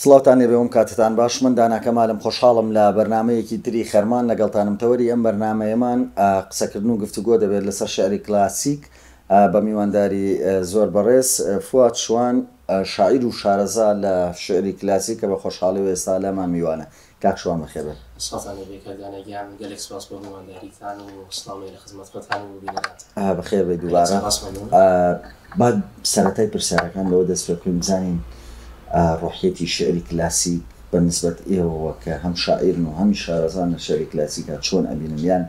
سڵاوتان لێبێ ئەم کاتەتان باش من دانا کەمالم خۆشحاڵم لە بەرنامەیەکی تری خەرمان لەگەڵتانم تەوەری ئەم بەرنامەیەمان قسەکردن و گفتوگۆ دەبێت لەسەر شیعری کلاسیک بە میوانداری زۆر بەڕێز فواد شوان شاعیر و شارەزا لە شیعری کلاسیک کە بە خۆشحاڵیەوە ئێستا لامان میوانە کاک شوان بەخێربێن. سڵاوتان لێبێ کاک دانا گیان گەلێک سپاس بۆ میوانداریتان و سڵاو لێ لە خزمەت خۆتان و بینەرانتان. بەخێر بێی گەلێک دووبارە. سپاس مەمنون. با سەرەتای پرسیارەکان لەوە دەست پێ بکەین بزانین ڕۆحیەتی شیعری کلاسیک بە نسبەت ئێوەوە کە هەم شاعیرن و هەمیش شارەزان لە شیعری کلاسیکا چۆن ئەبینن یان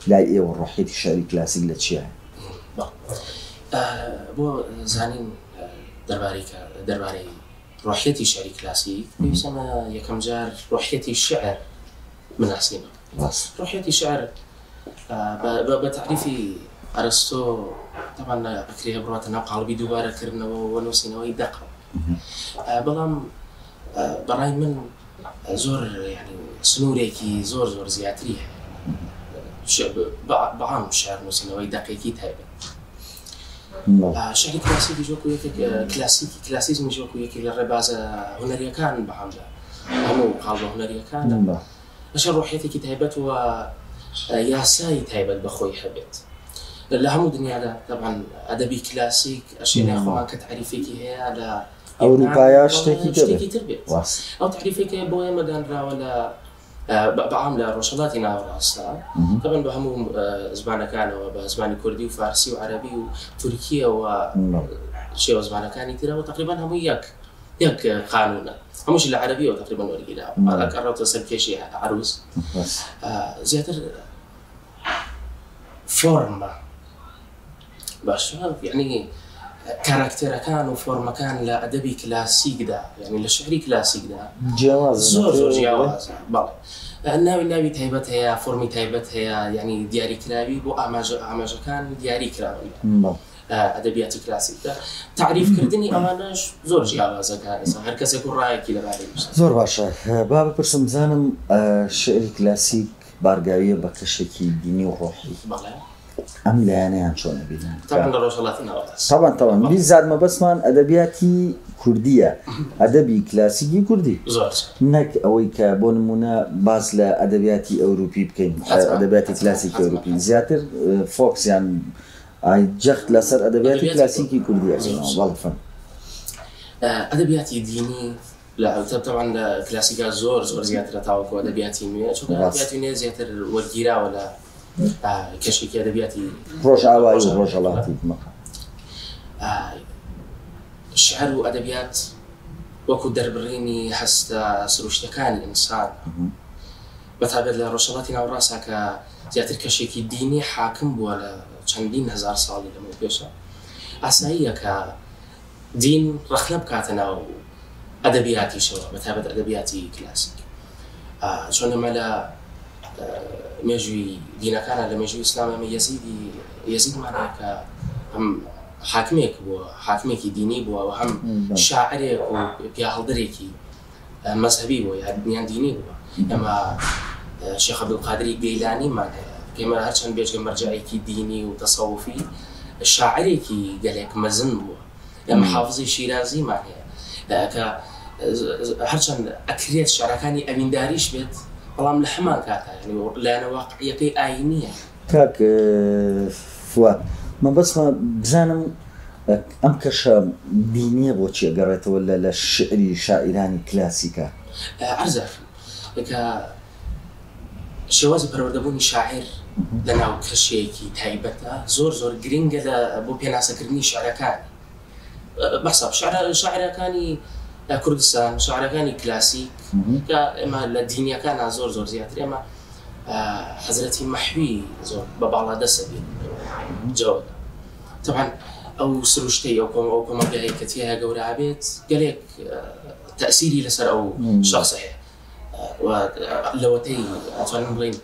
لای ئێوە ڕۆحیەتی شیعری کلاسیک لە چیایە؟ بەڵێ بۆ زانین دەربارەی کە دەربارەی ڕۆحیەتی شیعری کلاسیک پێویستە ئەمە یەکەم جار ڕۆحیەتی شیعر بناسینەوە. ڕاست. ڕۆحیەتی شیعر بە تەعریفی ئەرستۆ تەبعەن ئەکرێ بڕواتە ناو قاڵبی دووبارە کردنەوە و نووسینەوەی دەقەوە، بەڵام بەڕای من زۆر یانی سنوورێکی زۆر زۆر زیاتری هەیە بەعام شیعر نووسینەوەی دەقێکی تایبەت. شیعری کلاسیکیش وەکو یەکێک کلاسیکی کلاسیزمیش وەکو یەکێک لە ڕێبازە هونەرییەکان بەعام لە هەموو قاڵبە هونەرییەکانە ئەشێ ڕۆحیەتێکی تایبەت و یاسای تایبەت بە خۆی هەبێت لە هەموو دنیادا تەبعەن ئەدەبی کلاسیک ئەشێ لای خۆمان کە تەعریفێکی هەیە لە ئەوروپایا شتێکی تر شتێکی تر بێت ئەو تەعریفێکە بۆ ئێمە دانراوە لە بەعام لە ڕۆژهەڵاتی ناوەڕاستە تەبعەن بە هەموو زمانەکانەوە بە زمانی کوردی و فارسی و عەرەبی و تورکیەوە شێوە زمانەکانی ترەوە تقریبا هەموو یەک یەک قانونە هەمووشی لە عەرەبیەوە تقریبا وەرگیراوە ئەگەڕێتە سەر کێشی عەروز زیاتر فۆرمە باشە یعنی کاراکتێرەکان و فۆرمەکان لە ئەدەبی کلاسیکدا یعنی لە شعری کلاسیکدا جیاواز زۆر زۆر جیاوازە بەڵێ ناوی ناوی تایبەت هەیە فۆرمی تایبەت هەیە یعنی دیاریکراوی بۆ ئاماژە ئاماژەکان دیاری کراون ئەدەبیاتی کلاسیکدا تەعریفکردنی ئەوانەش زۆر جیاوازە کە ئێستا هەر کەسێک و ڕایەکی لەبارەی نووسراوە. زۆر باشە با بپرسم بزانم شیعری کلاسیک بارگاویە بە کەشێکی دینی و ڕۆحی بەڵێ. ئەم لایەنەیان چۆن ئەبینن؟ تەبعەن لە ڕۆژهەڵاتی ناوەڕاست. تەبعەن تەبعەن بیزات مەبەستمان ئەدەبیاتی کوردیە ئەدەبی کلاسیکی کوردی زۆر زۆر. نەک ئەوەی کە بۆ نموونە باس لە ئەدەبیاتی ئەوروپی بکەین حەتمەن ئەدەبیاتی حەتمەن کلاسیکی حەتمەن ئەوروپی حەتمەن. زیاتر فۆکس یان ئای جەخت لەسەر ئەدەبیاتی ئەدەبیاتی کلاسیکی کوردی کوردی زۆر ئەکەینەوە زۆر. بەڵێ فەرموو. ئەدەبیاتی دینی لە تەبعەن لە کلاسیکا زۆر زۆر زیاترە تاوەکو ئەدەبیاتی نوێ چونکە ڕاست. ئەدەبیاتی نوێ زیاتر وەرگیراوە لە کەشێکی ئەدەبیاتی ڕۆژئاوایی و ڕۆژئاوایی ڕۆژهەڵاتی مەکە. شیعر و ئەدەبیات وەکو دەربڕینی هەستە سروشتیەکانی ئینسان بەتایبەت لە ڕۆژهەڵاتی ناوەڕاستدا کە زیاتر کەشێکی دینی حاکم بووە لە چەندین هەزار ساڵی لەمەو پێشە ئاساییە کە دین ڕەخنە بکاتە ناو ئەدەبیاتیشەوە بەتایبەت ئەدەبیاتی کلاسیک چۆن ئێمە لە مێژووی دینەکانە لە مێژووی ئیسلام ئێمە یەزیدی یەزیدمان هەیە کە هەم حاکمێک بووە حاکمێکی دینی بووە و هەم شاعرێک و پیاهەڵدەرێکی مەزهەبی بووە یان دینی بووە. ئێمە شێخ عەبدولقادری گەیلانیمان هەیە کە ئێمە هەرچەند بێجگە مەرجەعێکی دینی و تەسەوفی شاعرێکی گەلێک مەزن بووە. ئێمە حافزی شیرازیمان هەیە کە هەرچەند ئەکرێت شعرەکانی ئەوینداریش بێت بەڵام لە هەمان کاتا یانی لایەنە واقعیەکەی ئایینیە. کاک فواد مەبەستمە بزانم ئەم کەشە دینیە بۆچی ئەگەڕێتەوە لە لە شیعری شاعیرانی کلاسیکا؟ عەرز ئەکەم کە شێوازی پەروەردەبوونی شاعیر لە ناو کەشێکی تایبەتە زۆر زۆر گرنگە لە بۆ پێناسەکردنی شیعرەکانی بەحساب شعرە شاعرەکانی کوردستان شاعرەکانی کلاسیک کە ئێمە لە دینیەکانا زۆر زۆر زیاتر ئێمە حەزرەتی مەحوی زۆر بە باڵا دەسە بین جەوەدا تەبعەن ئەو سروشتەی ئەو کۆم ئەو کۆمەڵگایەی کە تیایا گەورە ئەبێت گەلێک تەئسیری لەسەر ئەو شەخسە هەیە و لەوەتەی ئەتوانین بڵێین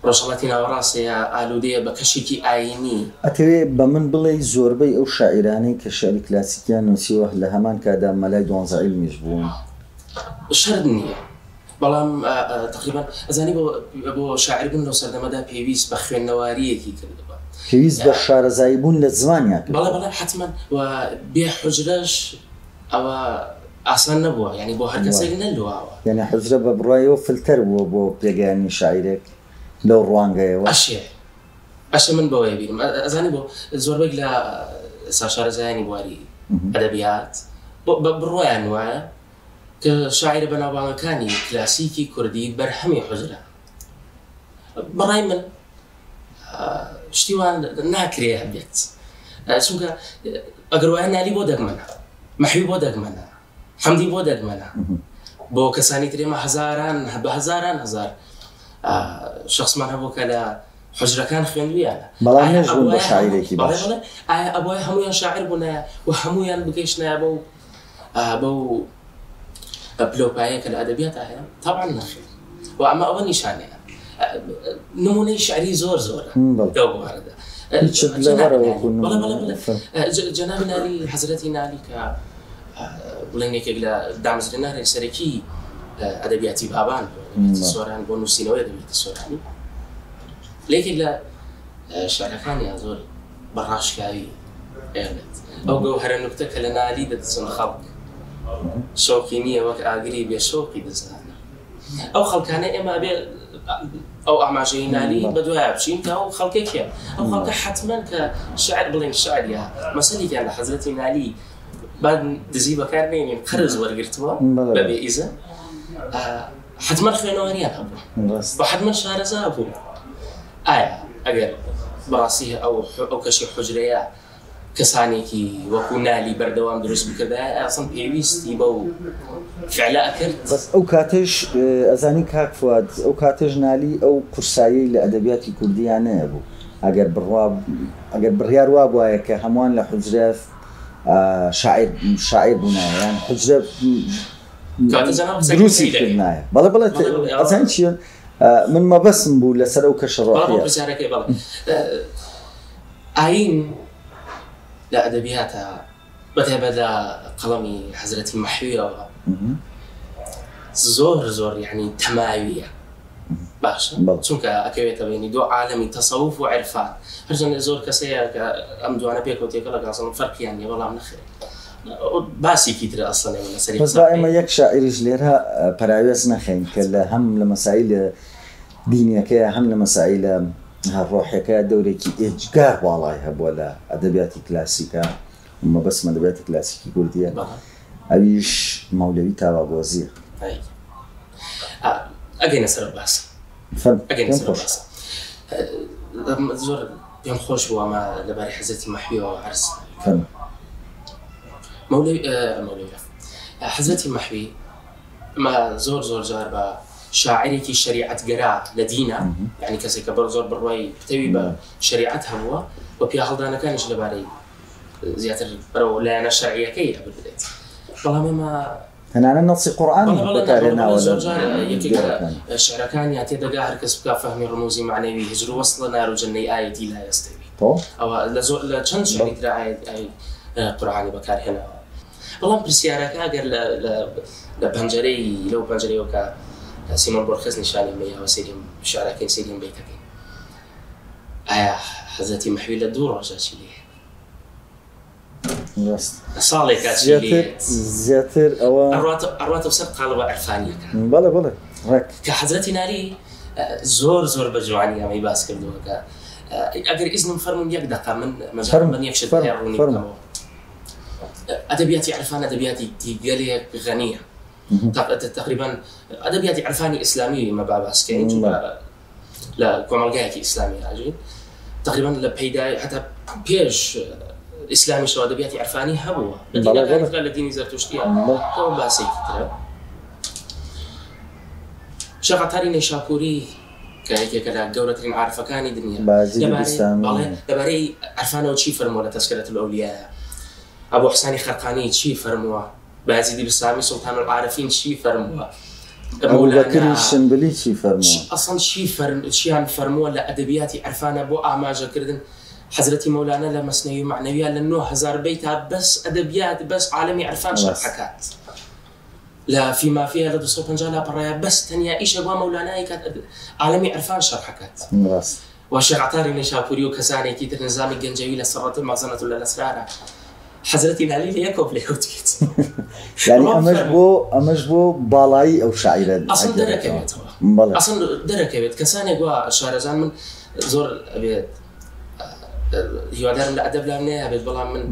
ڕۆژهەڵاتی ناوەڕاست هەیە ئالوودەیە بە کەشێکی ئایینی. ئەتەوێ بە من بڵێی زۆربەی ئەو شاعیرانەی کە شیعری کلاسیکیان نووسیوە لە هەمان کاتدا مەلای دوانزە عیلمیش بوون؟ شەرت نییە. بەڵام تەقریبەن ئەزانی بۆ بۆ شاعیر بوون لەو سەردەمەدا پێویست بە خوێندنەوارییەکی کردووە. پێویست بە شارەزایی بوون لە زمانیا بەڵێ کردووە. بەڵێ حەتمەن و بێ حوجرەش ئەوە. ئاسان نەبووە یانی بۆ هەر کەسێک نەلواوە. یانی حوجرە بە بڕوایەوە فلتەر بووە بۆ پێگەیاندنی شاعیرێک لەو ڕوانگەیەوە؟ ئەشێ ئەشێ من بەوەیە بیرم ئەزانی بۆ زۆربەیەک لە ئێستا شارەزایانی بواری ئەدەبیات بە بڕوایان وایە کە شاعیرە بەناوبانگەکانی کلاسیکی کوردی بەرهەمی حوجرەن. بەڕای من شتی وا ناکرێ هەبێت چونکە ئەگەر وایە نالی بۆ دەگمەنە مەحوی بۆ دەگمەنە حەمدی بۆ دەگمەنە بۆ کەسانی تر ئێمە هەزاران بە هەزاران هەزار شخصمان هەبوو کە لە حجرەکان خوێندویانە بەڵام نەش بوون بە شاعیرێکی باش ئایا ئەبوایە هەمویان شاعیر بوونایە و هەمویان بگەیشتنایە بەو بەو پلەوپایە کە لە ئەدەبیاتا هەیە؟ تەبعەن نەخێر. و ئەمە ئەوە نیشانەیە نمونەی شعری زۆر زۆرە لەو بوارەدا. جەنابی نالی حەزرەتی نالی کە بڵێن یەکێک لە دامەزرێنەری سەرەکی ئەدەبیاتی بابان سۆران بۆ نووسینەوەی ئەدەبیاتی سۆرانی لە یەکێک لە شعرەکانیان زۆر بە ڕاشکاوی ئەیڵێت ئەو گەوهەرە نوکتە کە لە نالی دەدزن خەڵک شەوقی نییە وەک ئاگری بێ شەوقی دزرانە ئەو خەڵکانە ئێمە ئەبێ ئەو ئاماژەی نالی بەدوایە بچین کە ئەو خەڵکە کێ ئەو خەڵکە حتمما کە شعر بڵێن شعر یا مەسەلێکیان لە حەزرەتی نالی با دزی بەکار نێنین قەرز وەرگرتووە بەبێ ئیزن حتمما خوێنەواریان هەبوو و حتمما شارەزا بوون ئایا ئەگەر بەڕاستی ئەو ئەو کەشی حوجرەیە کەسانێکی وەکو نالی بەردەوام دروست بکردایە ئەسڵەن پێویستی بەو فعلە ئەکرد؟ بەس ئەو کاتەش ئەزانی کاک فواد ئەو کاتەش نالی ئەو قورساییەی لە ئەدەبیاتی کوردیا نەیەبوو ئەگەر بڕوا ئەگەر بڕیار وابوایە کە هەمووان لە حوجرە شاعیر شاعیر بوونایە یان حوجرە کەواتە جەناب قسەکەی دروستی صحیح دەکەی. کردنایە بەڵێ بەڵێ بەڵێ بەڵێ ئەوە ئەزانی چیە من مەبەستم بوو لەسەر ئەو کەشە بەڵێ بۆ ڕۆحیە. پرسیارەکەی بەڵێ ئایین لە ئەدەبیاتا بەتایبەت لە قەڵەمی حەزرەتی مەحویەوە زۆر زۆر یەعنی تەماویە باشە چونکە ئەکەوێتە بەینی دوو عالەمی تەسەوف و عیرفان هەرچەندە زۆر کەس هەیە کە ئەم دوانە پێکەوە تێکەڵ ئەکەن ئەسڵەن فەرقیان نییە بەڵام نەخێر باسێکی ترە ئەسڵەن ئێمە لەسەری بەس قسە با ئێمە بکەین. یەک شاعیریش لێرە پەراوێز نەخەین کە لە هەم لە مەسایلە دینیەکەیا هەم لە مەسایلە ڕۆحیەکەیا دەورێکی ئێجگار باڵای هەبووە لە ئەدەبیاتی کلاسیکا و مەبەستم ئەدەبیاتی کلاسیکی کوردیە ئەویش مەولەوی تاواگۆزیە. ئەگەینە سەر ئەو باسە. فەرموو ئەگەینە پێم سەر ئەو خۆشە. باسە. زۆر پێم خۆش بوو ئەمە لەبارەی حەزرەتی مەحویەوە عەرز. فەرموو. مەولەوی مەولەوی حەزرەتی مەحوی ئەمە زۆر زۆر جار بە شاعیرێکی شەریعەتگەرا لە دینە یانی کەسێک کە زۆر بڕوای پتەوی بە شەریعەت هەبووە و پیاهەڵدانەکانیش لەبارەی زیاتر بەرەو لایەنە شەرعیەکەی ئەبردرێت بەڵام ئێمە تەنانەت نەسی قورئانی بەڵێ بەڵێ بەکارهێناوە لە زۆر جار یەکێک لە دێڕەکانی. شعرەکانیا تێدەگا هەر کەس بکا فەهمی ڕموزی مەعنەوی هجر و وەسڵە نار و جەنەی ئایەتی لا یەستەوی تەواو. ئەوە لە زۆر لە چەند شعری بەڵێ. ترا ئایەت ئای قورئانی بەکارهێناوە بەڵام پرسیارەکە ئەگەر لە لە لە پەنجەرەی لەو پەنجەرەیەوە کە سیمۆن بۆرخس نیشانی مەیاوە سەیری ئەم شعرەکەین سەیری ئەم بەیتەکەین ئایا حەزرەتی مەحوی لە دوو ڕۆژا چی لێ ڕاست لە ساڵێکا چی زیاتر لێت زیاتر ئەوە ئەڕواتە ئەڕواتەوە سەر قاڵبە عیرفانییەکان بەڵێ بەڵێ ڕێک کە حەزرەتی نالی زۆر زۆر بە جوانی ئەمەی باس کردووە کە ئەگەر ئیزنم فەرموون یەک دەقە من مەجالم فەرموو بەن یەک شت فەرموو هەیە ڕوونی فەرموو بکەمەوە ئەدەبیاتی عیرفان ئەدەبیاتێکی گەلێک غەنییە تەقریبەن ئەدەبیاتی عیرفانی ئیسلامی ئێمە با باس کەین چونکە لە کۆمەڵگایەکی ئیسلامی ئاژین تقریبا لە پەیدای هەتا پێش ئیسلامیشەوە ئەدەبیاتی عرفانی هەبووە لە دینەکانی ترا لە دینی زەرتوشتیە ئەوە باسێکی ترە شێخ عەتاری نەیشاپوری کە یەکێکە لە گەورەترین عارفەکانی دنیا لەبارەی عرفانەوە چی فەرمووە لە تەزکرەت الئەولیایە ئەبو حسانی خەرقانی چی فەرمووە بایەزیدی بستامی سوڵتان العارفین چی فەرمووە؟ ئەبوبەکری شنبلی چی فەرمووە؟ ئەسڵەن چی چیان فەرمووە لە ئەدەبیاتی عرفانە بۆ ئاماژەکردن حەزرەتی مەولانا لە مەسنەوی مەعنەویا لە 9000 بەیتا بەس ئەدەبیات بەس عالەمی عرفان شەرح ئەکات لە فیما فیها لە 250 لاپەڕەیا بەس تەنیا ئیشە وا مەولانا ئەیکات عالەمی عرفان شەرح ئەکات و شێخ عەتاری نەیشاپوری و کەسانێکی تر نزامی گەنجەوی لە سڕەت المەخزەنە الاسرارە حەزرەتی نالی لە یەک کۆپلەی وتبێت. یانی ئەمەش بۆ ئەمەش بۆ باڵایی ئەو شاعیرە ئەسڵ دەرەکەوێتەوە بەڵێ ئەسڵ دەرەکەوێت کەسانێک وا شارەزان من زۆر ئەبێت هیوادارم لە ئەدەب لام نەیابێت بەڵام من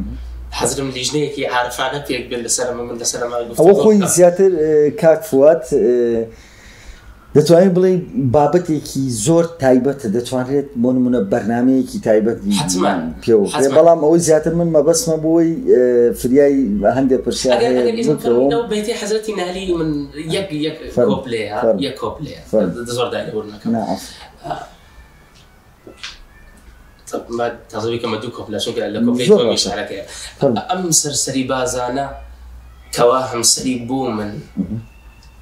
حەزرم لیژنەیەکی عارفانە پێک بێت لەسەر ئەمە من لەسەر ئەمە ئەوە خۆی زیاتر کاک فواد دەتوانین بڵێین بابەتێکی زۆر تایبەتە دەتوانرێت بۆ نمونە بەرنمەیەکی تایبەت پێوە بەڵام ئەوەی زیاتر من مەبەستمە بۆی فریای هەندێک پرسیار بەیتی حەزرەتی نالی من یەک یەک کۆپلەیە یەک کۆپلەیە زۆر دای لەبوور نەکەم تازە بیکەمە دوو کۆپلە چونکە لە کۆپلەی دووەمی شعرەکەیە ئەم سەرسەری بازانە کەوا هەمسەری بوو من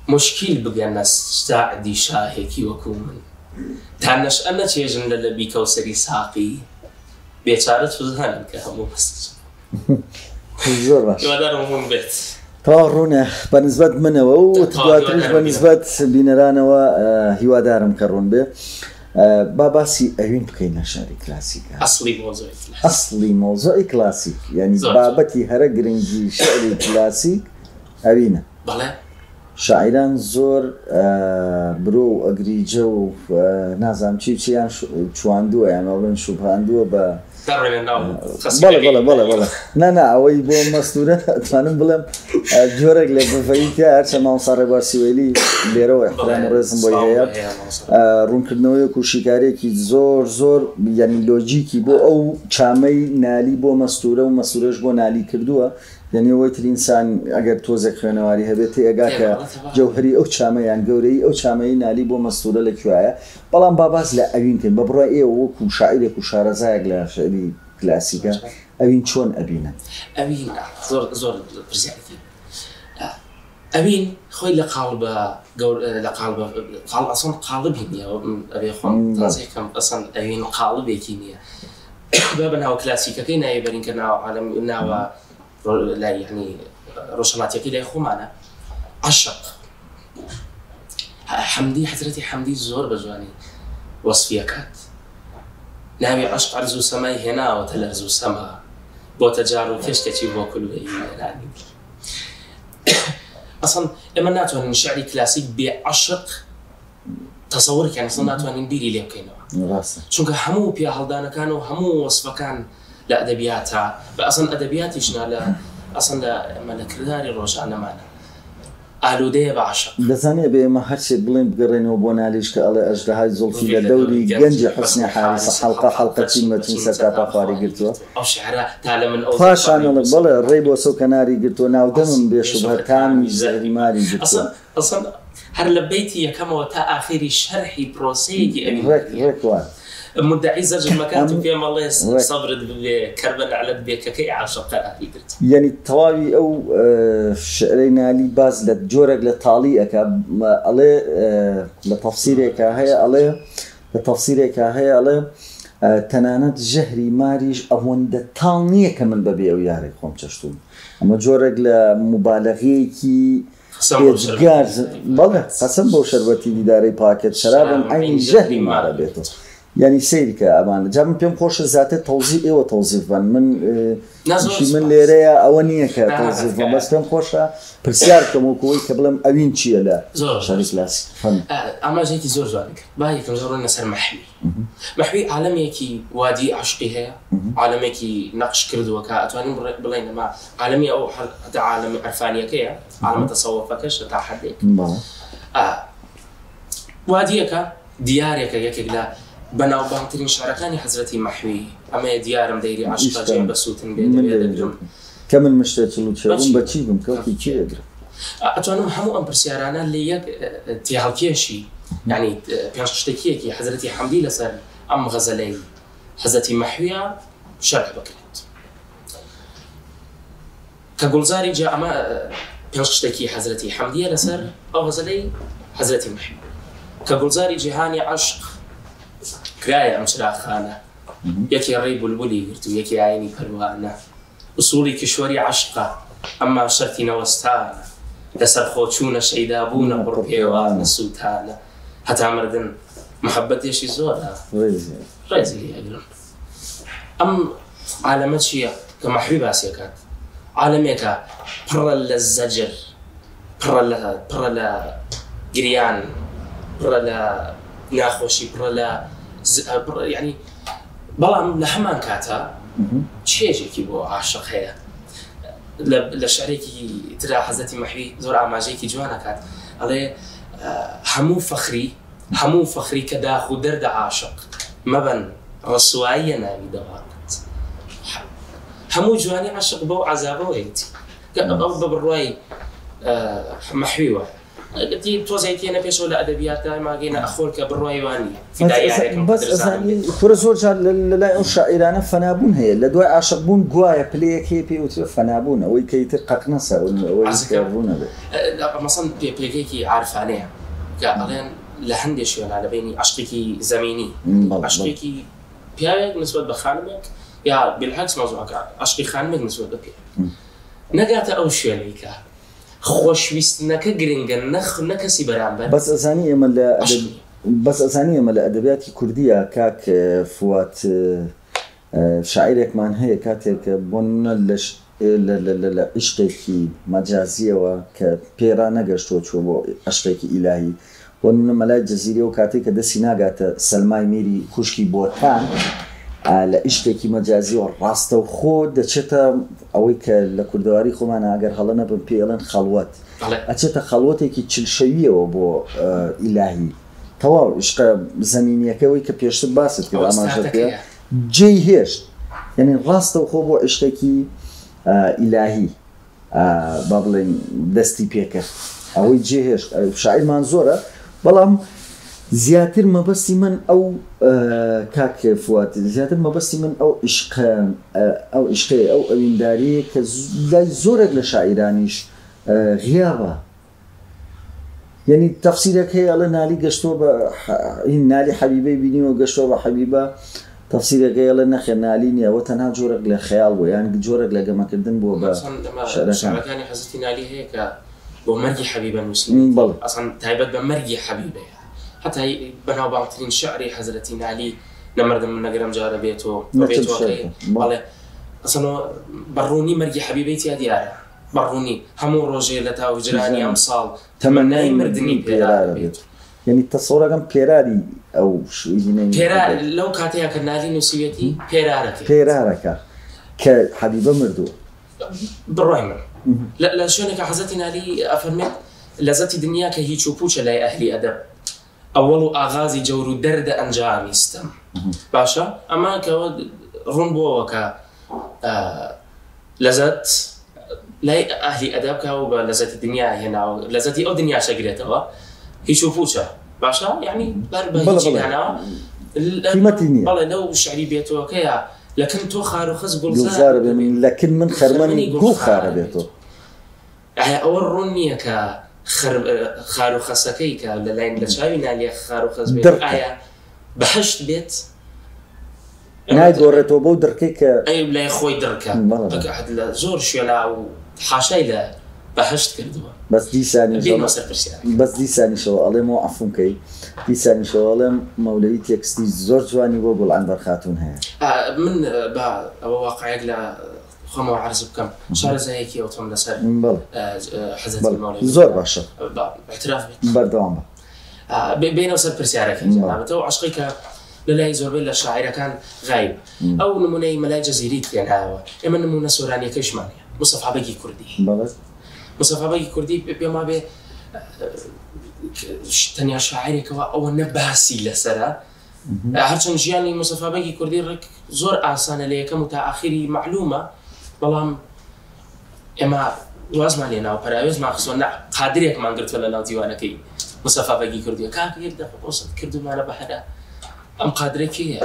موشکیل بگەنە ساعدی شاهێکی وەکوو من تا نەشئە نەچێژن لە لەبی کەوسەری ساقی بێچارە چوزانن کە هەموو مەست زۆر باش هیوادارم ڕوون بێت. تەواو ڕوونە بە نسبەت منەوە و دواتریش بە نسبەت بینەرانەوە هیوادارم کە ڕوون بێ. با باسی ئەوین بکەین لە شعری کلاسیکا. ئەسڵی مەوزوعی کلاسیک. ئەسڵی مەوزوعی کلاسیک یانی بابەتی هەرە گرنگی شعری کلاسیک ئەوینە. بەڵێ. شاعیران زۆر برۆ و ئەگریجە و نازانم چی و چیان چواندووە یان وا بڵێن شوبهاندووە بە دەڕێنە ناو بەڵێ بەڵێ بەڵێ بەڵێ نا نا ئەوەی بۆ مەستوورە ئەتوانم بڵێم جۆرێک لە بڤەیی تیا هەرچەند مامۆستا ڕێبوار سیوەیلی لێرەوە ئیحترام و ڕێزم بۆی هەیە ڕوونکردنەوەیەک و شیکارییەکی زۆر زۆر یانی لۆجیکی بۆ ئەو چامەی نالی بۆ مەستوورە و مەستوورەش بۆ نالی کردووە یانی ئەوەی تر ئینسان ئەگەر تۆزێک خوێنەواری هەبێت تێئەگا کە جەوهەری ئەو چامە یان گەورەیی ئەو چامەی نالی بۆ مەستوورە لە کوێیە. بەڵام با باس لە ئەوین بکەین. بە بڕوای ئێوە وەکوو شاعیرێک و شارەزایەک لە شیعری کلاسیکا ئەوین چۆن ئەبینن؟ ئەوین زۆر زۆر پرسیارێکی ئەوین خۆی لە قاڵبە گەور لە قاڵبە قاڵ ئەسڵەن قاڵبی نییە ئەبێ خۆم تازیح کەم ئەسڵەن ئەوین قاڵبێکی نییە. با بە ناوە کلاسیکەکەی ناوی بەرین کە ناوە عالەم ناوە لای یعنی ڕۆژهەڵاتیەکەی لای خۆمانە عەشق حەمدی حەزرەتی حەمدی زۆر بە جوانی وەسفی ئەکات ناوی عەشق عەرز و سەمای هێناوەتە لەرز و سەما بۆتە جار و کێشتێکی بۆ کولبەی وێرانی دڵ ئەسڵەن ئێمە ناتوانین شعری کلاسیک بێ عەشق تەسەور کەین ئەسڵەن ناتوانین بیری لێ بکەینەوە ڕاستە. چونکە هەموو پیاهەڵدانەکان و هەموو وەسفەکان لە ئەدەبیاتا بە ئەسڵەن ئەدەبیاتیش نا لە ئەسڵەن لە ئێمە لە کرداری ڕۆژانەمانە ئالوودەیە بە عەشق. دەزانی ئەبێ ئێمە هەرچێک بڵێین بگەڕێینەوە بۆ نالیش کە ئەڵێ ئەژدەهای زوڵفی لە دەوری گەنجی حوسنی حاریسە حەڵقە حەڵقە چین بە چین سەرتاپا خواری گرتووە. ئەو شیعرە تا لە من ئەو زوڵفە پاشان ئەڵێ ڕێی بۆ بەڵێ ڕێی بۆسە و کەناری گرتووە ناودەمم بێ شوبهە تامی زەهری ماری گرتووە. ئەسڵەن هەر لە بەیتی یەکەمەوە تا ئاخیری شەرحی پرۆسەیەکی ئەوین ڕێک کردیە. ڕێک وایە. مودەعی زەجر مەکات ئەم و پێ مەڵێ ڕێک. سەبرت بوێ کەر بە نەعلەت بێ کە کەی عاشق قەراری گرت. یەنی تەواوی ئەو شعرەی نالی باس لە جۆرێک لە تاڵی ئەکا ئەڵێ لە تەفسیرێکا هەیە ئەڵێ لە تەفسیرێکا هەیە ئەڵێ تەنانەت ژەهری ماریش ئەوەندە تاڵ نییە کە من بەبێ ئەو یارەی خۆم چەشتووم ئەمە جۆرێک لە موبالەغەیەکی ئێجگار بەڵێ قەسەم بەو شەربەتی دیدارەی پاکەت شەرابم عەینی ژەهری مارە بێتۆ یانی سەیرکە ئەمانە جا من پێم خۆشە زیاتر تەوزی ئێوە تەوزیف بن من ئیشی من لێرەیە ئەوە نییە کە تەوزیف بم بەس پێم خۆشە پرسیار بکەم وەکو ئەوەی کە بڵێم ئەوین چییە لە شەری کلاسیک فەرموو. ئاماژەیەکی زۆر جوانی کرد با یەکەم جار ڕۆینە سەر مەحوی مەحوی عالەمێکی وادی عەشقی هەیە عالەمێکی نەقش کردووە کە ئەتوانین بڵێین ئەمە عالەمی ئەو هەتا عالەمی عرفانیەکەیە عالەمە تەسەوفەکەشە تا حدێک وادیەکە دیارێکە یەکێک لە بەناوبانگترین شعرەکانی حەزرەتی مەحوی ئەمەیە دیارم دەیری عەشقە جێ بەسووتن بێ دەبێ دەگرم کە من مشتێ چڵ و چێ بووم بە چی بم کەڵکی کێ ئەگرم؟ ئەتوانم هەموو ئەم پرسیارانە لە یەک تێهەڵکێشی یانی پێنج خشتەکیەکی حەزرەتی حەمدی لەسەر ئەم غەزەلەی حەزرەتی مەحویە شەرح بکرێت. کە گوڵزاری جا ئەمە پێنج خشتەکی حەزرەتی حەمدیە لەسەر ئەو غەزەلەی حەزرەتی مەحوی کە گوڵزاری جیهانی عەشق کرایە ئەم چراخانە یەکێ ڕێی بولبولی گرت و یەکێ ئاینی پەروانە ئوسوڵی کیشوەری عەشقە ئەمما شەرتی نەوەستانە لەسەر خۆ چوونە شەیدا بوونە قوڕ پێوانە سووتانە هەتا مردن محەبەتێشی زۆرە ڕێزی لێ ئەگرم. ئەم عالەمە چییە کە مەحوی باسی ئەکات؟ عالەمێکە پڕ. پڕە لە زەجر، پڕە لە پڕە لە گریان، پڕە لە ناخۆشی، پڕە لە پڕە یانی بەڵام لە هەمان کاتا چێژێکی بۆ عاشق هەیە. لە شعرێکی ترا حەزرەتی مەحوی زۆر ئاماژەیەکی جوان ئەکات ئەڵێ هەموو فەخری هەموو فەخری کە داخ و دەردە عاشق مەبەن ڕسواییە ناوی دەواقت هەموو جوانی عەشق بەو عەزابەوەیەتی کە ئەو بە بڕوای مەحوی وایە. گەتی تۆزێک تێنە پێشەوە لە ئەدەبیاتدا ماگەینە ئەخۆر کە بڕوای وا نییە فیدای یارێکم بەس قەدرزانم ئەزانی بێت. کورە زۆر جار لە لای ئەو شاعیرانە فەنابوون هەیە لە دوای عاشق بوون گوایە پلەیەک هەیە پێی وترێ فەنابوون ئەوەی کە ئیتر قەقنەسە ئەوەی کە عەرزەکەم ڕوون ئەبێ. مەسەن پێ پێگەیەکی عارفانەیە کە ئەڵێن لە هەندێ شوێنا لە بەینی عەشقێکی زەمینی بەڵێ بەڵێ. عەشقێکی پیاوێک نسبەت بە خانمێک یا بالعکس مەوزوعەکە عەشقی خانمێک نسبەت بە پیاوێک نەگاتە ئەو شوێنەی کە خۆشویستنەکە گرنگە نە نە کەسی بەرامبەر بەس ئەزانی ئێمە لە ئەدەب عەشقی. بەس ئەزانی ئێمە لە ئەدەبیاتی کوردییا کاک فواد شاعیرێکمان هەیە کاتێک بۆ نمونە لە لە لە لە لە عیشقێکی مەجازییەوە کە پێی ڕانەگەشتووە چووە بۆ عەشقێکی ئیلاهی بۆ نمونە مەلای جزیری ئەو کاتەی کە دەستی ناگاتە سەلمای میری خوشکی بۆتان لە عیشقێکی مەجازیەوە ڕاستەوخۆ دەچێتە ئەوەی کە لە کوردەواری خۆمانا ئەگەر هەڵە نەبم پێی ئەڵێن خەڵوەت ئەچێتە خەڵوەتێکی چلشەویەوە بۆ ئیلاهی تەواو عیشقە زەمینیەکە ئەوەی کە پێشتر باست کرد ئاماژەت پێ جێی هێشت یعنی ڕاستەوخۆ بۆ عیشقێکی ئیلاهی با بڵێین دەستی پێکرد ئەوەی جێهێشت شاعیرمان زۆرە بەڵام زیاتر مەبەستی من ئەو کاک فواد زیاتر مەبەستی من ئەو عیشقە ئەو عیشقەیە ئەو ئەوینداریە کە لای زۆرێک لە شاعیرانیش غیابە یەنی تەفسیرێک هەیە ئەڵێ نالی گەشتووە بە هین نالی حەبیبەی بینیوە گەشتووە بە حەبیبە تەفسیرێک هەیە ئەڵێ نەخێر نالی نییە ئەوە تەنها جۆرێک لە خەیاڵ بووە یان جۆرێک لە گەمەکردن بووە بە ئەسڵەن ئەمە شعرەکان. شعرەکانی حەزرەتی نالی هەیە کە بۆ مەرگی حەبیبە نووسیویەتی بەڵێ. ئەسڵەن تایبەت بە مەرگی حەبیبەیە هەتا بەناوبانگترین شعری حەزرەتی نالی نەمردم من نەگرم جارە بێ تۆ نە بێ چل تۆکەی شعرەکە بەڵێ. بەڵێ ئەسڵەن بە ڕوونی مەرگی حەبیبەی تیا دیارە. بە ڕوونی هەموو ڕۆژێ لە تاو هجرانی ئەمساڵ تەمەنای تەمەنای مردنی مردنی پێرارە پێرارە بێت بێت. یەنی تەسەورەکەم پێراری ئەو هینەی پێرار بێت. لەو کاتەیا کە نالی نووسیویەتی پێرارەکەیەتی. پێرارەکە کە حەبیبە مردووە. بڕوای من لە لە شوێنێکا حەزرەتی نالی ئەفەرمێت لەزەتی دنیا کە هیچ و پووچە لای ئەهلی ئەدەب ئەوەڵ و ئاغازی جەور و دەردە ئەنجامی ستەم. باشە ئەمە کەوە ڕوون بووەوە کە لەزەت لای ئەهلی ئەدەب کە بە لەزەتی دنیا هێناوە لەزەتی ئەو دنیاش ئەگرێتەوە هیچ و پوچە باشە یعنی بەر بە بەڵێ هیچی بەڵێ داناوە قیمەتی نییە. بەڵێ لەو شعری بێتۆکەیە لەکن تۆ خار و خز گوڵزار گوڵزارە بێ من لەکن من خەرمەنی خەرمەنی گوڵ گوڵ خارە خارە بێتۆ. بێتۆ ئایا ئەوە ڕوون نییە کە خەر خار و خەسەکەی کە لە لاین لە چاوی نالیە خار و خەس بێت دڕکە. ئایا بەهەشت بێت؟ نایگۆڕێتەوە بەو دڕکەی کە ئەی لای خۆی دڕکە بەڵێ بەڵێ. لە زۆر شوێنا و حاشای لە بەهەشت کردووە. بەس دیسانیشەوە بێینەوە سەر پرسیارەکە. بەس دیسانیشەوە ئەڵێم و عەفوم کەی دیسانیشەوە ئەڵێم مەولەوی تێکستی زۆر جوانی بۆ گوڵ عەنبەر خاتوون هەیە. من با ئەوە واقعێک لە خۆمەوە عەرز بکەم شارەزایەکی ئەوتۆم لەسەر بەڵێ حەزرەتی بەڵێ مەولەوی زۆر باشە با اعتراف بێت. بەردەوام بە. بێینەوە سەر پرسیارەکەی جەنابت ئەو عەشقەی کە لە لای زۆربەی لە شاعیرەکان غایبە ئەو نمونەی مەلای جزیریت هێنایەوە ئێمە نمونە سۆرانیەکەیشمان هەیە مستەفا بەگی کوردی مستەفا بەگی کوردی پێم وابێ تەنیا شاعیرێکەوە ئەوە نە باسی لەسەرە هەرچەند ژیانی مستەفا بەگی کوردی ڕێک زۆر ئاسانە لە یەکەم و تا ئاخیری مەعلومە بەڵام ئێمە وازمان لێ ناوە پەراوێزمان خستوە نە قادرێکمان گرتوە لە ناو دیوانەکەی مستەفا بەگی کوردیە کاک یەک دەقە پۆست کردومانە بە هەرا ئەم قادرە کێیە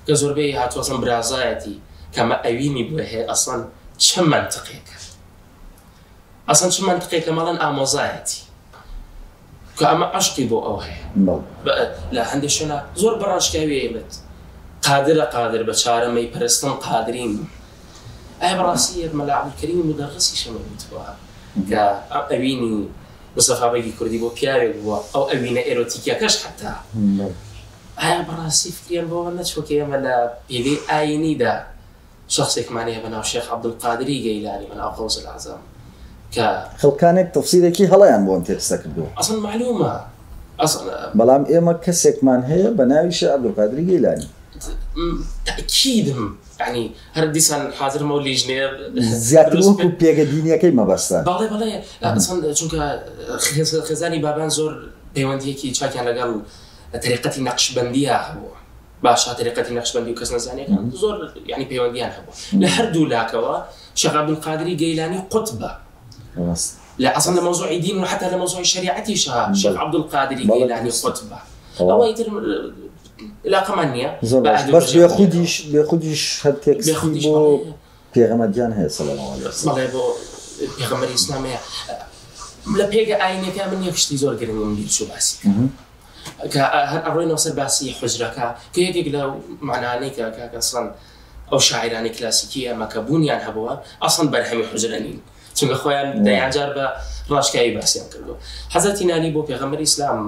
کە زۆربەی هاتوە ئەسڵەن برازایەتی کەمە ئەوینی بۆ هەیە ئەسڵەن چ مەنتقێکە ئەسڵەن چ مەنتقێکە مەڵێن ئامۆزایەتی کە ئەمە عەشقی بۆ ئەو هەیە لە هەندێک شوێنە زۆر بەڕاشکاوی ئەیڵێت قادرە قادر بە چارە مەی پەرستم قادریم ئایا بەڕاستی مەلا عەبدولکەریمی مودەڕسیش ئەمەی وتووە کە ئەوینی مستەفا بەگی کوردی بۆ پیاوێک بووە ئەو ئەوینە ئێرۆتیکیەکەش حەتا ئایا بەڕاستی فکریان بۆ نەچووە کە ئێمە لە پێگەی ئایینیدا شەخسێکمان هەیە بەناو شێخ عەبدولقادری گەیلانی بەناو غەوس العظم. کە. خەڵکانێک تەفسیرێکی هەڵەیان بۆ ئەم تێکستە کردووە. ئەسڵەن مەعلومە ئەسڵەن. بەڵام ئێمە کەسێکمان هەیە بە ناوی شێخ عەبدولقادری گەیلانی. تەئکیدم یانی هەر دیسان حازرم ئەو لیژنەیە زیاتر دروست وەکو بکەن. پێگە دینیەکەی مەبەستە. بەڵێ بەڵێ ئەسڵەن چونکە خێزانی بابان زۆر پەیوەندیەکی چاکیان لەگەڵ تەریقەتی نەقشبەندیا هەبووە. باشە تەریقەتی نەقشبەندی و کەس نەزانیەکان زۆر یانی پەیوەندیان هەبووە لە هەردوو لاکەوە. شێخ عەبدولقادری گەیلانی قوتبە لە ئەسڵ لە مەوزوعی دین و حەتا لە مەوزوعی شەریعەتیشا شێخ عەبدولقادری گەیلانی قوتبە ئەوە ئیتر علاقەمان نییە زۆر باش بەس بێخودیش بێخودیش هەر تێکستی بۆ پێغەمبەر گیان هەیە صلی الله علیه وسلم بەڵێ بۆ پێغەمبەری ئیسلام هەیە لە پێگە ئاینەکە من یەک شتی زۆر گرنگم بیر چوو باسی کە هەر ئەڕۆینەوە سەر باسی حوجرەکە کە یەکێک لە معنانەی کە کاکە ئەسڵەن ئەو شاعیرانەی کلاسیکی ئێمە کە بوونیان هەبووە ئەسڵەن بەرهەمی حوجرە نین چونکە خۆیان دەیان جار بە ڕاشکاوی باسیان کردووە. حەزرەتی نالی بۆ پێغەمبەری ئیسلام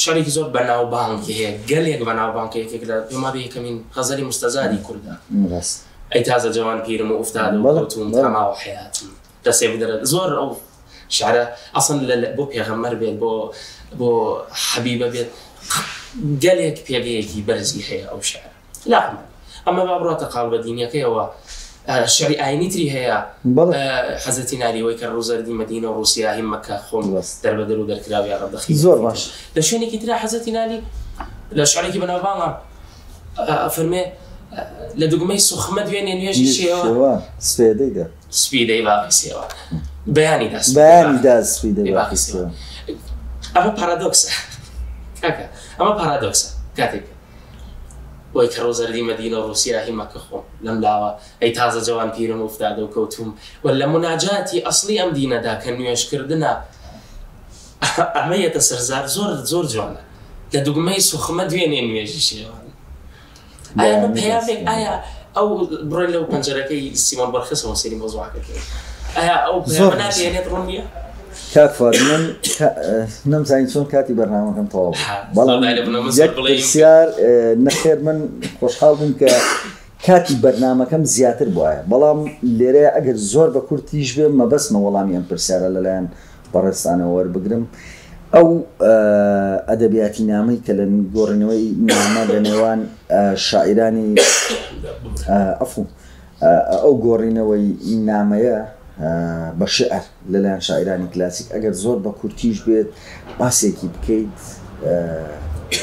شعرێکی زۆر بەناوبانگی هەیە، گەلێک بەناوبانگە، یەکێک لە پێم وابێ یەکەمین غەزەلی مستەزادی کوردە. ئەی تازە جەوان پیرم و ئوفتادە و کەوتووم تا ماوە حەیاتم دەسێ بدەرە زۆر ئەو شعرە ئەسڵەن بۆ پێغەمبەر بێت بۆ بۆ حەبیبە بێت گەلێک پێگەیەکی بەرزی هەیە ئەو شعرە. لا ئەمە با بڕاتە قاڵبە دینیەکەیەوە شعری ئاینی تری هەیە حەزرەتی نالی وەی کە ڕووزەردی مەدینە و ڕووسیاهی مەکە خۆم دەربەدەر و دەرکراو یا ڕەب دەخیل زۆر باش لە شوێنێکی ترا حەزرەتی نالی لە شعرێکی بەناوبانگە ئەفەرمێ لە دوگمەی سوخمە دوێنێ نوێژی شێوە سپێدەی دا سپیدەی باقی سێوە بەیانی دا بەیانی دا سپیدەی باقی سێوە ئەمە پارادۆکسە کاکە ئەمە پارادۆکسە کاتێک وەی کەڕ و زەردی مەدینە و ڕووسیاهی مەکە خۆم لەم لاوە ئەی تازە جەوان پیرم ئوفتادە و کەوتووم و لە موناجاتی ئەسڵی ئەم دینەدا کە نوێژ کردنە ئەمە یەتە سەر زار زۆر زۆر جوانە لە دوگمەی سوخمە دوێنێ نوێژی شێوان ئایا ئەمە پەیامێک ئایا ئەو بڕۆین لەو پەنجەرەکەی سیمۆن بۆرخسەوە سەیری مەوزوعەکە بکەین ئایا ئەو پەیامە ناگەیەنێت ڕوون نییە؟ کاک فواد من نەمزانی چۆن کاتی بەرنامەکەم تەواو بەڵام یەک پرسیار نەخێر من خۆشحاڵ بووم کە کاتی بەرنامەکەم زیاتر بواە بەڵام لێرەیە ئەگەر زۆر بە کورتیش بێ مەبەستمە وەڵامی ئەم پرسیارە لەلایەن بەڕێزتانەوە وەربگرم ئەو ئەدەبیاتی نامەی کە لە گۆڕینەوەی نامە لە نێوان شاعیرانی ئەفو ئەو گۆڕینەوەی نامەیە بە شیعر لەلایەن شاعیرانی کلاسیک ئەگەر زۆر بە کورتیش بێت باسێکی بکەیت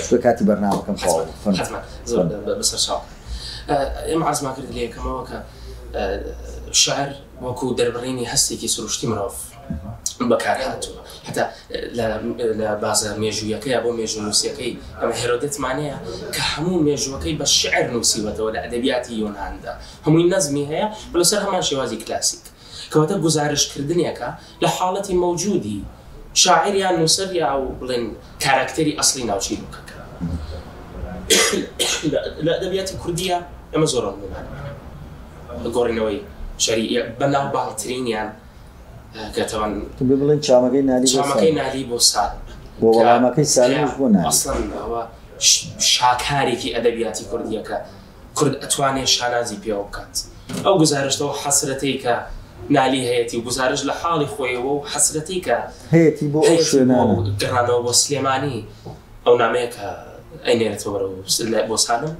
چونکە کاتی بەرنامەکەم تەواو بوو. فەرموو. حەتمەن زۆر بەسەرچاو. ئێمە عەرزمان کرد لە یەکەمەوە کە شیعر وەکوو دەربڕینی هەستێکی سروشتی مرۆڤ بەکار هاتووە. هەتا لە بازە مێژوویەکەیا بۆ مێژوونووسییەکەی ئەمە هێرۆدێتمان هەیە کە هەموو مێژووەکەی بە شیعر نووسیوەتەوە لە ئەدەبیاتی یۆناندا. هەمووی نەزمی هەیە و لەسەر هەمان شێوازی کلاسیک. کەواتە گوزارشتکردنێکە لە حاڵەتی مەوجودی شاعیر یان نووسەر یا ئەو بڵێن کاراکتەری ئەسڵی ناو چیرۆکەکە. لە ئەدەبیاتی کوردییا ئێمە زۆر ئەو نموونانەمان هەیە. گۆڕینەوەی شیعری بەناوبانگترینیان کە تەوان. دەبێ بڵێین چامەکەی نالی بۆ سالم. چامەکەی نالی بۆ سالم. بۆ وەڵامەکەی سالمیش بۆ نالی. ئەسڵەن ئەوە شاکارێکی ئەدەبیاتی کوردییە کە کورد ئەتوانێ شانازی پێوە بکات. ئەو گوزارشتە و حەسرەتەی کە نالی هەیەتی و گوزارشت لە حاڵی خۆیەوە و حەسرەتەی کە هەیەتی بۆ ئەو هەیەتی بۆ شوێنانە. گەڕانەوە بۆ سلێمانی، ئەو نامەیە کە ئەینێرێتەوە بەرەو بۆ سالم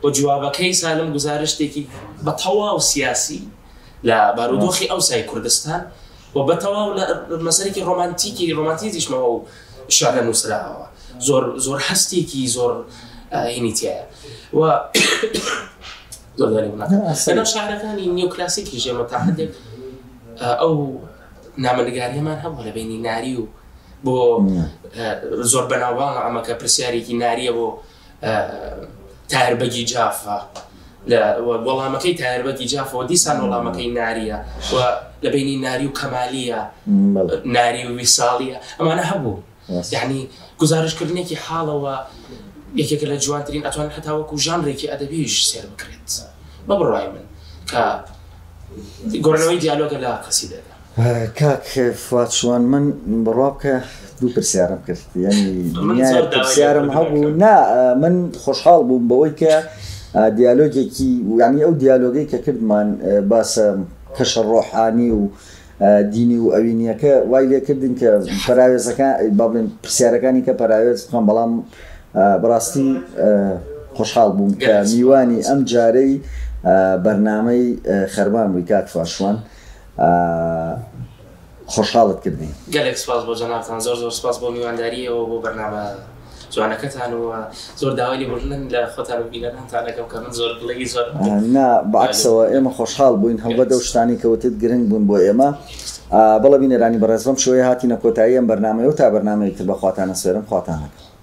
و جوابەکەی سالم گوزارشتێکی بە تەواو سیاسی لە بارودۆخی ئەوسای کوردستان و بە تەواو لە مەسەلەیەکی ڕۆمانتیکی ڕۆمانتیزیشمەوە و شعرە نووسراوە زۆر زۆر هەستێکی زۆر هینی تایە و زۆر لەناو شعرەکانی نیوکلاسیکی ژێمە تا هەندێک ئەو نامەنگاریەمان هەبوو لە بینی ناری و بۆ زۆر بەناوبانگە ئەمە کە پرسیارێکی ناریە بۆ تاهر بەگی جافە لە وەڵامەکەی تاهر بەگی جافەوە دیسان وەڵامەکەی ناریە و لە بینی ناری و کەمالیە ناری و ویساڵیە ئەمانە هەبوو یعنی گزارشکردنێکی حاڵەوە یەکێکە لە جوانترین ئەتوان هەتا وەکو ژانرێکی ئەدەبیش سێر بکرێت بە بڕوای من کە گۆڕنەوەی دیالۆگە لە قەسیدەدا. کاک فواد شوان من بڕوا بکە دوو پرسیارم کرد یعنی دنیایەک پرسیارم هەبوو نا من خۆشحاڵ بووم بەوەی کە دیالۆگێکی یعنی ئەو دیالۆگەی کە کردمان باسە کەشە ڕۆحانی و دینی و ئەوینیەکە وای لێکردین کە پەراوێزەکان با بڵێن پرسیارەکانی کە پەراوێز بخەم بەڵام بەڕاستی خۆشحاڵ بووم کە میوانی ئەم جارەی بەرنامەی خەرمان بووی کاک فاشوان خۆشحاڵت کردین. گەلێک سوپاس بۆ جەنابتان زۆر زۆر سوپاس بۆ میوانداری ئێوە بۆ بەرنامە جوانەکەتان و زۆر داوای لێبوردن لە خۆتان و بینەرانتان ئەکەم کە من زۆر بڵێی زۆر نا بەعەکسەوە ئێمە خۆشحاڵ بووین هەڵبەت ئەو شتانەی کە وتت گرنگ بوون بۆ ئێمە بەڵێ بینەرانی بەڕێز بەم شێوەیە هاتینە کۆتایی ئەم بەرنامەیە و تا بەرنامەیەک تر بە خواتان ئەسپێرم خواتان لەگەڵ.